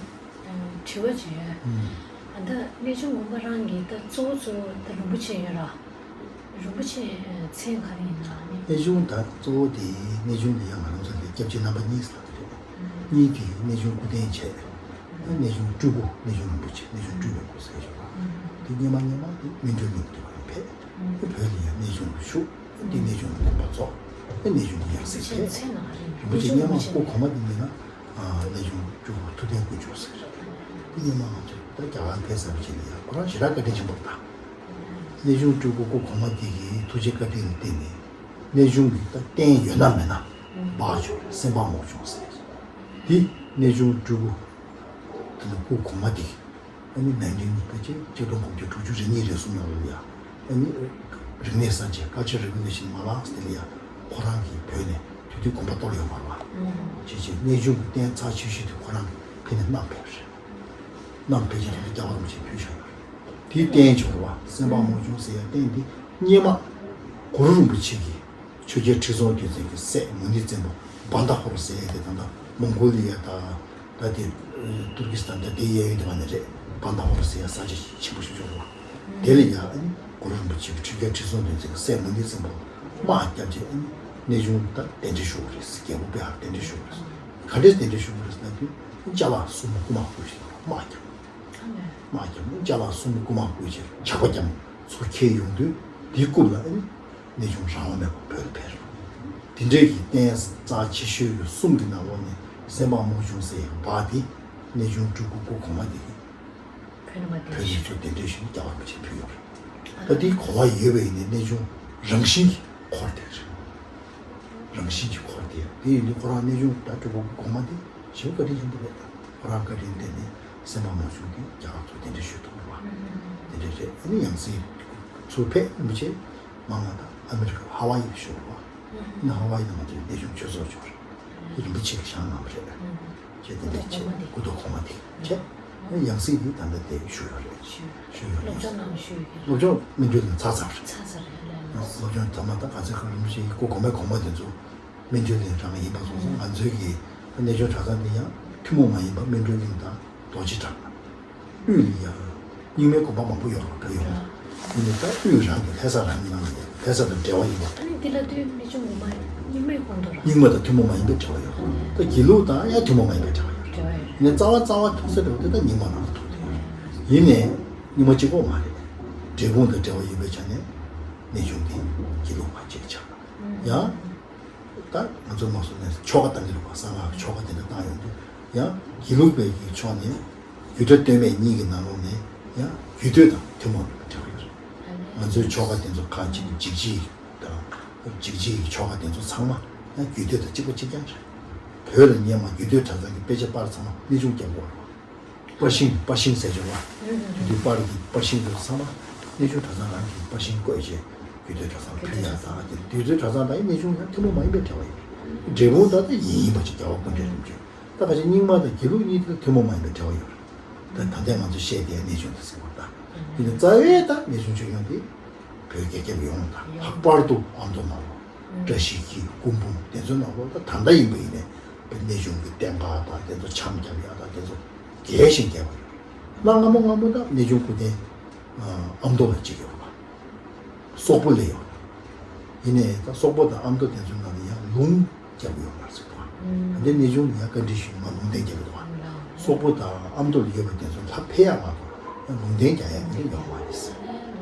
དྲི་བ་ཅིག་ཡོད། ཨ་ད་གནས་ཆུང་དགོན་པ་རང་གི་ད་གཙོ་བོ་གཙོ་བོ་ད་རིན་པོ་ཆེ་ཡོད་ར། རིན་པོ་ཆེ་མཚན་ག་རེ་ཡིན་ན་ནི། གནས་ཆུང་ད་གཙོ་བོ་དེ་གནས་ཆུང་དེ་ཡང་ང་རང་ཚོ་ལ་སྐྱབས་རྗེ་རྣམ་པ་གཉིས་ལབ་ཀྱི་རེད། གཉིས་དེ་གནས་ཆུང་སྐུ་རྟེན་བྱས། གནས་ཆུང་སྤྲུལ་སྐུ་གནས་ཆུང་རིན་པོ་ཆེ་གནས་ཆུང་སྤྲུལ་པའི་སྐུ་ཟེར་ཞུ་བ། དེ་སྔོན་མ་སྔོན་མ་དེ་སྨིན་གྲོལ་གླིང་དུ་ཕེབས། བོད་ལ་ཡང་གནས་ཆུང་དུ་བཞུགས། འདི་གནས་ཆུང་དུ་དགོངས་པ་རྫོགས། གནས་ཆུང་དུ་ཡང་སྲིད་ཕེབས། རིན་པོ་ཆེ་སྔོན་མ་སྐུ་གོང་མ་འདི་ཉིད་ན་གནས་ཆུང་སྤྲུལ་སྐུ་ཐུབ་བསྟན་དཀོན་མཆོག་ཟེར། འདི་སྔོན་མ་ང་ཚོས་ད་རྒྱ་གར་ཕེབས་ཚར་བའི་རྗེས་ནས་ཡང་ཁོ་རང་ཞེ་དྲག་བཀའ་དྲིན་ཆེན་པོ་རེད་ད། གནས་ཆུང་སྤྲུལ་སྐུ་སྐུ་གོང་མ་འདི་གི་ཐུགས་རྗེ་བཀའ་དྲིན་ལ་བརྟེན་ནས་གནས་ཆུང་གི་ད་རྟེན་ཡོད་ན་མེད་ན་འབག་བྱུང་རེད། སེམས་དཔའ་རྨོག་ཆུང་ཟེར། འདི་གནས་ཆུང་སྤྲུལ་སྐུ་དེ་ནི་སྐུ་གོང་མ་འདི། ཨ་ནི་ནན་ཅིང་ཕལ་ཆེར་ཆིག་སྟོང་དགུ་བརྒྱ་དྲུག་ཅུ་རེ་གཉིས་རེ་གསུམ་ནང་ལ་ཡ། ཨ་ནི་རིག་གནས་གསར་བརྗེ་Cultural Revolution མ་ལངས་དེ་ལ་ཡ་ཁོ་རང་གིས་བོད་ནས་དེ་དུས་དགོན་པ་གཏོར་ཡོད་མ་རེད་བ། ཅེས་བྱས་གནས་ཆུང་གི་རྟེན་རྩ་ཆེ་ཤོས་དེ་ཁོ་རང་གིས་ཕ་ནས་བསྣམས་ཕེབས་རེད། བསྣམས་ཕེབས་ཀྱི་རེད། རྒྱལ་བ་རིན་པོ་ཆེས་ཕུལ་བཞག་ཡོད་རེད། དེའི་རྟེན་བྱུང་བ་སེམས་དཔའ་རྨོག་ཆུང་ཟེར་ཡ་རྟེན་འདི་སྔོན་མ་གུ་རུ་རིན་པོ་ཆེ་གིས། ཆོས་རྒྱལ་ཁྲི་སྲོང་ལྡེ་བཙན་གྱི་སྲས་མུ་ནེ་བཙན་པོ་བྷན་དྷ་ཧོར་ཟེར་ཡས་དེ་ད་ལྟ་མོང་གོ་ལི་ཡ་དང་ད་དེ་ཏུར་ཀི་སི་ཐན་དང་དེའི་གཡས་གཡོན་དེ་བ་ནས་རེད། བྷན་དྷ་ཧོར་ཟེར་ཡ་ས་ཆ་ཆེན་པོ་ཞིག་ཡོད་རེད་བ། དེ་ལ་ཡ་ཨ་ནི་གུ་རུ་རིན་པོ་ཆེ་གི་ཆོས་རྒྱལ་ཁྲི་སྲོང་ལྡེ་བཙན་གྱི་སྲས་མུ་ནེ་བཙན་པོ་དམག་བརྒྱབ་རྗེས་ཨ་ནི་གནས་ཆུང་ད་གདན་འདྲེན་ཞུ་དགོས་རེད། རྒྱལ་པོ་པེ་ཧར་གདན་འདྲེན་ཞུ་དགོས་རེད། ག་འདྲས་གདན་འདྲེན་ཞུ་དགོས་རེད་ཟེར་ན་དེ་ཅ་ལག་གསུམ་རྐུ་མ་བརྐུས་ཤིང་དམག་བརྒྱབ། དམག་བརྒྱབ་ནས་ཅ་ལག་གསུམ་རྐུ་མ་བརྐུས་རྗེས་ཇག་པ་བརྒྱབ་ནས་ཚུར་འཁྱེར་ཡོང་དུས་དེའི་རྐུབ་ལ་ཨ་ནི། གནས་ཆུང་རང་དབང་མེད་པར་བོད་ལ་ཕེབས། དེ་འདྲའི་གི་རྟེན་རྩ་ཆེ་ཤོས་ཀྱི་གསུམ་གྱི་ནང་ལོགས་ནས་སེམས་དཔའ་རྨོག་ཆུང་ཟེར་ཡག་འབག་དེ་གནས་ཆུང་སྤྲུལ་སྐུ་སྐུ་གོང་མ་དེ་གིས་བོད་ནས་ཚུར་གདན་འདྲེན་ཞུས་ནས་རྒྱལ་བ་རིན་པོ་ཆེ་ཕུལ་ཡོད་རེད། ད་དེའི་གོ་བ་ཡོད་པ་ཡིན་ནའི་གནས་ཆུང་རང་བཞིན་གྱིས་འཁོར་བསྡད་རེད། རང་བཞིན་གྱིས་འཁོར་བསྡད་ཡོད། དེ་ཡིན་དུས་ཁོ་རང་གནས་ཆུང་ད་སྤྲུལ་སྐུ་སྐུ་གོང་མ་དེ་ཞེ་པོ་བཀའ་དྲིན་ཆེན་པོ་རེད་ད། ཁོ་རང་བཀའ་དྲིན་བརྟེན་ནས་སེམས་དཔའ་རྨོག་ཆུང་དེ་རྒྱ་གར་ཚུར་གདན་འདྲེན་ཞུས་ཐུབ་རེད་བ། དེ་འདྲ་རེད། ཨ་ནི་ཡང་སྲིད་ཚུར་ཕེབས་རིན་པོ་ཆེ་མང་མང་དང་ཨ་མི་རི་ཀ་ཧ་ཝ་ཡི་བཞུགས་རེད་བ། ཨ་ནི་ཧ་ཝ་ཡི་ནང་དུ་གནས་ཆུང་ཆོས་ཚོགས་བྱུང་རེད། དེ་རིན་པོ་ཆེ་གིས་བཞེངས་གནང་བ་རེད། ཅེས་དེ་འདྲ་བྱས་སྐུ་ཐོག་གོང་མ་དེ་བྱས། ཡང་སྲིད་དེ་ད་ལྟ་དེ་ཞུ་ཡོད་རེད། ཞུ་ཡོད་རེད། སློབ་སྦྱོང་གནང་ཞུ་ཡོད་རེད། སློབ་སྦྱོང་སྨིན་གྲོལ་གླིང་ཚར་ཚར་རེད། ཚར་ཚར་རེད་ལ། སློབ་སྦྱོང་ཐོག་མ་ད་ག་ཚོད་ག་རིམ་ཞིག་སྐུ་གོང་མའི་གོང་མ་དེ་ཚོ་སྨིན་གྲོལ་གླིང་རང་ཡིན་པ་སོང་ཙང་ང་ཚོའི་གི་གནས་ཆུང་གྲྭ་ཚང་འདི་ཡང་ཐུན་མོང་མ་ཡིན་པ་སྨིན་གྲོལ་གླིང་དང་རྡོ་རྗེ་གྲྭ། དབུས་ལ་ཡང་རྙིང་མའི་དགོན་པ་མང་པོ་ཡོད་རེད་པ། ཡོད་རེད། ཡིན་ནའི་ད་དབུས་རང་གི་ལྷ་ས་རང་གི་ནང་ལ་ཡོད། ལྷ་ས་དང་འབྲེལ་བ་ཡོད་པ། ཨ་ནི་འདི་ལ་དུས་མི་ཆུང་ངོ་མ་རྙིང་མའི་དགོན་པ་ར། རྙིང་མ་དང་ཐུན་མོང་མ་ཡིན་པའི་འབྲེལ་བ་ཡོད་རེད། ད་དགེ་ལུགས་དང་ཡང་ཐུན་མོང་མ་ཡིན་པའི་འབྲེལ་བ་ཡོད་རེད། འབྲེལ་བ་ཡོད་རེད། ཡིན་ནའི་རྩ་བ་རྩ་བ་ཐུག་ས་འདྲ་བོ་དེ་ད་རྙིང་མ་ནང་ལ་ཐུག་བསྡད་ཡོད་རེད། ཡིན་ནའི་རྙིང་མ་གཅིག་པོ་མ་རེད། འབྲས་སྤུངས་དང་འབྲེལ་བ་ཡོད་པའི་ཆ་ནས་གནས་ཆུང་འདི་དགེ་ལུགས་པ་གཅིག་ཆགས། ཡང་། ད་ང་ཚོས་མ་སོང་ནས་ཆོ་ག་བཏང་གི་འདུག་ག་གསང་སྔགས་ཆོ་ག་དེ་འདྲ་བཏང་ཡོང་དུས་ཡང་དགེ་ལུགས་པའི་གི་ཕྱོགས་ནས་རྒྱུད་གྲྭ་སྟོད་སྨད་གཉིས་ཀྱི་ནང་ལོགས་ནས་ཡང་རྒྱུད་སྟོད་དང་ཐུན་མོང་མ་ཡིན་པའི་འབྲེལ་བ་ཡོད་རེད། ང་ཚོའི་ཆོ་ག་དེ་ཚོ་ཁག་ཅིག་འཇིགས་བྱེད་དང་འཇིགས་བྱེད་ཀྱི་ཆོ་ག་དེ་ཚོ་ཚང་མ་ཡང་རྒྱུད་སྟོད་དང་གཅིག་པ་གཅིག་རྐྱང་རེད། བོད་ལ་སྔོན་མ་རྒྱུད་སྟོད་གྲྭ་ཚང་གི་དཔེ་ཆ་པར་ཚང་མ་གནས་ཆུང་རྒྱབ་དགོས་རེད། པར་ཤིང་པར་ཤིང་ཟེར་བྱུང་བ། དེ་དུས་པར་གྱི་པར་ཤིང་དེ་ཚང་མ་གནས་ཆུང་གྲྭ་ཚང་རང་གིས་པར་ཤིང་བརྐོས་བྱས་རྒྱུད་སྟོད་གྲྭ་ཚང་ཕུལ་ཡག་དང་། དེ་དུས་ཚོད་གྲྭ་ཚང་དང་གནས་ཆུང་ཡང་ཐུན་མོང་མ་ཡིན་པའི་འབྲེལ་བ་ཡོད། འབྲས་སྤུངས་ད་ལྟ་ཡིན་ཡིན་པ་ཅིག་རྒྱལ་བ་སྐུ་ཕྲེང་རིམ་བྱོན། ད་ཁ་ཅིག་རྙིང་མ་དང་དགེ་ལུགས་གཉིས་དེ་ཐུན་མོང་མ་ཡིན་པའི་འབྲེལ་བ་ཡོད་རེད། ད་ད་ལྟའི་ང་ཚོ་བཤད་དེ་གནས་ཆུང་དེ་ཟེར་བ་ད། ཡིན་ན་རྩ་བའི་ད་གནས་ཆུང་ཆོས་སྐྱོང་དེ་བོད་རྒྱལ་ཁབ་ཡོངས་དང་ལྷག་པར་དུ་ཨ་མདོ་ནང་ལོགས་བཀྲ་ཤིས་འཁྱིལ་སྐུ་འབུམ་དེ་ཚོའི་ནང་ལོགས་ད་ད་ལྟ་ཡིན་པ་ཡིན་ནའི་གནས་ཆུང་གི་རྟེན་ཁག་དང་དེ་ཚོ་འཆམ་རྒྱབ་ཡག་དང་དེ་ཚོ་རྒྱས་ཤིང་རྒྱས་པ་ཡོད། གནའ་སྔ་མོ་སྔ་མོ་ད་གནས་ཆུང་སྐུ་རྟེན་ཨ་མདོ་ལ་གཅིག་ཡོད་པ། སོག་པོ་ལ་ཡོད། ཡིན་ནའི་ད་སོག་པོ་དང་ཨ་མདོ་དེ་ཚོའི་ནང་ལ་ཡང་ལུང་རྒྱབ་ཡོད་མ་རེད་ཟེར་འདུག་ག་ད་ལྟའི་གནས་ཆུང་ཡང་བཀའ་དྲིན་ཞུ་མ་ལུང་བསྟན་རྒྱབ་ཡོད་འདུག་ག་སོག་པོ་དང་ཨ་མདོ་ལ་ཡོད་པ་དེ་ཚོ་ལྷ་ཕེབས་ཡག་མ་གཏོགས་ཡང་ལུང་བསྟན་རྒྱག་ཡག་དེ་འདྲ་ཡོད་མ་རེད།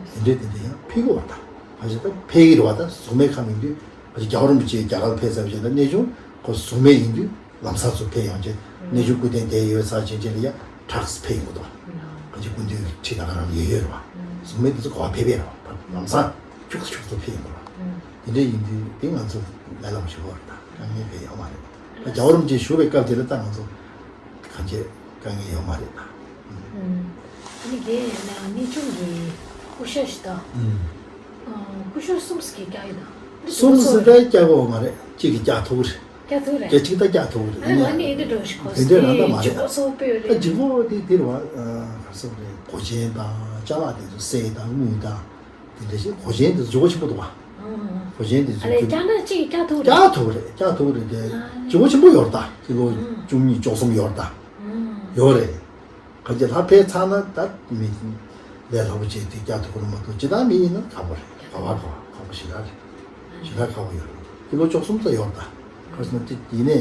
དེ་འདྲའི་དེ་འདྲ་ཡང་ཕེབས་ཀྱི་ཡོད་རེད། ད་ཕལ་ཆེར་ད་ཕེབས་ཀྱི་རེད་བ། ད་གཟུགས་མེད་ཁང་ཡིན་དུས་ཕལ་ཆེར་རྒྱལ་བ་རིན་པོ་ཆེ་རྒྱ་གར་ཕེབས་ཚར་བའི་རྗེས་ད་གནས་ཆུང་ཁོ་གཟུགས་མེད་ཡིན་དུས་ལམ་སང་ཚུར་ཕེབས་ཡོང་བྱས་གནས་ཆུང་སྐུ་རྟེན་དེ་ཡོད་ས་ཕྱིན་ཆད་ལ་ཡང་ཁྲག་ཕེབས་ཡོང་གི་འདུག་བ། ཁ་ཅིག་སྐུ་མདུན་ཁྲི་ད་ག་རང་ཡོད་ཡོད་རེད་བ། གཟུགས་མེད་དེ་ཚོ་ག་པར་ཕེབས་ཡོད་རེད་བ། ལམ་སང་ཁྱུག་ཙམ་ཁྱུག་ཙམ་ཕེབས་ཡོང་གི་རེད་བ། དེ་འདྲ་ཡིན་དུས་དེ་ང་ཚོ་ལས་སླ་པོ་ཞིག་ཡོད་རེད། ད་དཀའ་ངལ་ཕེབས་ཡོད་མ་རེད། ད་རྒྱལ་བ་རིན་པོ་ཆེ་བཞུགས་པའི་སྐབས་དེ་ལ་ད་ང་ཚོ་གང་ཅི་དཀའ་ངལ་ཡོད་མ་རེད་ད། ཨ་ནི་དེ་ཡིན་ན་གནས་ཆུང་གི་སྐུ་ཤ་ཞིག་དང་། སྐུ་ཤ་གསུམ་ཞིག་བཀྱག་ཡོད་ན། གསུམ་ཞིག་ད་བཀྱག་དགོས་མ་རེད། གཅིག་གིས་བཀྱག་ཐུབ་ཀྱི་རེད། བཀྱག་ཐུབ་རེད། བཀྱག་གཅིག་ད་བཀྱག་ཐུབ་རེད། ཨ་ནི་ཨ་ནི་ཨེ་འདྲ་འགྲོ་ཞིག་གོ་དེ་འདྲའི་རང་ད་མ་རེད། ལྗིད་ཁོག་ཚོགས་པའི་རེད། ལྗིད་ཁོག་དེ་དེ་རེད་བ། ག་རེ་ཟེར་དགོས་རེད། མགོ་ཅན་དང་ཅ་ལག་དེ་ཚོ་གསེར་དང་དངུལ་དང་དེ་འདྲ་ཞིག་མགོ་ཅན་དེ་ཚོ་ལྗིད་ཁོག་ཆེན་པོ་འདུག་བ། མགོ་ཅན་དེ་ཚོ་ཨ་ལས་ཁྱེད་རང་གཅིག་བཀྱག་ཐུབ་རེད། བཀྱག་ཐུབ་རེད། བཀྱག་ཐུབ་རེད་དེ། ལྗིད་ཁོག་ཆེན་པོ་ཡོད་རེད་ད། ཀི་ལོ་བཅུ་གཉིས་བཅུ་གསུམ་ཡོད་རེད་ད། ཡོད་རེད། གང་ཅི་ལྷ་ཕེབས་ཚར་ན་ད་མི་ལས་སླ་པོ་བྱས་དེ་བཀྱག་ཐུབ་ཀྱི་རེད་མ་གཏོགས་སྤྱིར་བཏང་མི་ཡིན་ན་ཁག་པོ་རེད། ག་བ་ག་བ་ཁག་པོ་ཞེ་དྲག་རེད། ཞེ་དྲག་ཁག་པོ་ཡོད་རེད། ཀི་ལོ་བཅུ་གསུམ་ཙམ་ཡོད་རེད་ད། ག་རེ་ཟེར་ན་དེ་ཡིན་ནའི་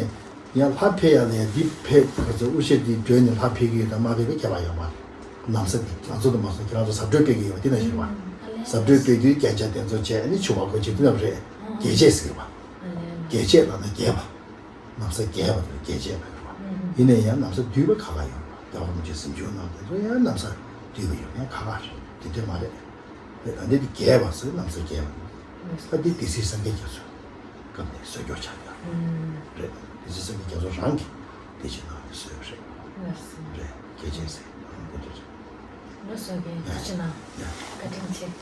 ཡང་ལྷ་ཕེབས་ཡག་ལ་ཡང་འདི་ཕེབས་ག་རེ་ཟེར་དབུ་ཞྭ་འདི་སྒྲོན་ནས་ལྷ་ཕེབས་ཀྱི་ཡོད་དང་མ་ཕེབས་པའི་ཁྱད་པར་ཡོད་མ་རེད། ན་བཟའ་འདི་ང་ཚོ་དང་མ་སོང་ཁྱེད་རང་ཚོ་གཟབ་སྤྲོས་སྤེལ་གྱི་ཡོད་པ་དེ་ནང་བཞིན་རེད་བ། གཟབ་སྤྲོས་སྤེལ་དུས་རྒྱན་ཆ་དེ་ཚོ་བྱས་ཨ་ནི་ཕྱུ་པ་གོན་བྱས་དེ་ནང་རེད། རྒྱས་བྱེད་ཟེར་བ། རྒྱས་བྱེད་ལབ་ན་རྒྱས་པ། ན་བཟའ་རྒྱས་པ་དེ་ལ་རྒྱས་བྱེད་ལབ་ཡོད་རེད་བ། ཡིན་ནའི་ཡང་ན་བཟའ་བསྡུས་པ་ཁག་ཁག་ཡོད་རེད་བ། རྒྱལ་བ་རིན་པོ་ཆེ་གཟིམ་ཆུང་གནང་དེ་ཚོ་ཡང་ན་བཟའ་བསྡུས་པ་ཡོད་ཡང་ཁག་ཁག་རེད། དེ་འདྲ་མ་རེད། ད་ལྟ་འདི་རྒྱས་པ་ཟེར་ན་བཟའ་རྒྱས་པ། ད་འདི་སྡེ་སྲིད་སངས་རྒྱས་རྒྱ་མཚོའི་སྐབས་ནས་བཟོས་རྒྱུ་ཆགས་ཡོད་རེད། སྡེ་སྲིད་སངས་རྒྱས་རྒྱ་མཚོ་རང་གིས་དེ་བྱས་ནང་ནས་བཟོས་པ་རེད། རེད། རྒྱས་བྱེད་ཟེར་ཡང་འདི་འདྲ་རེད། ལགས་སོ་རྒན། ཐུགས་རྗེ་གནང་། བཀའ་དྲིན་ཆེ།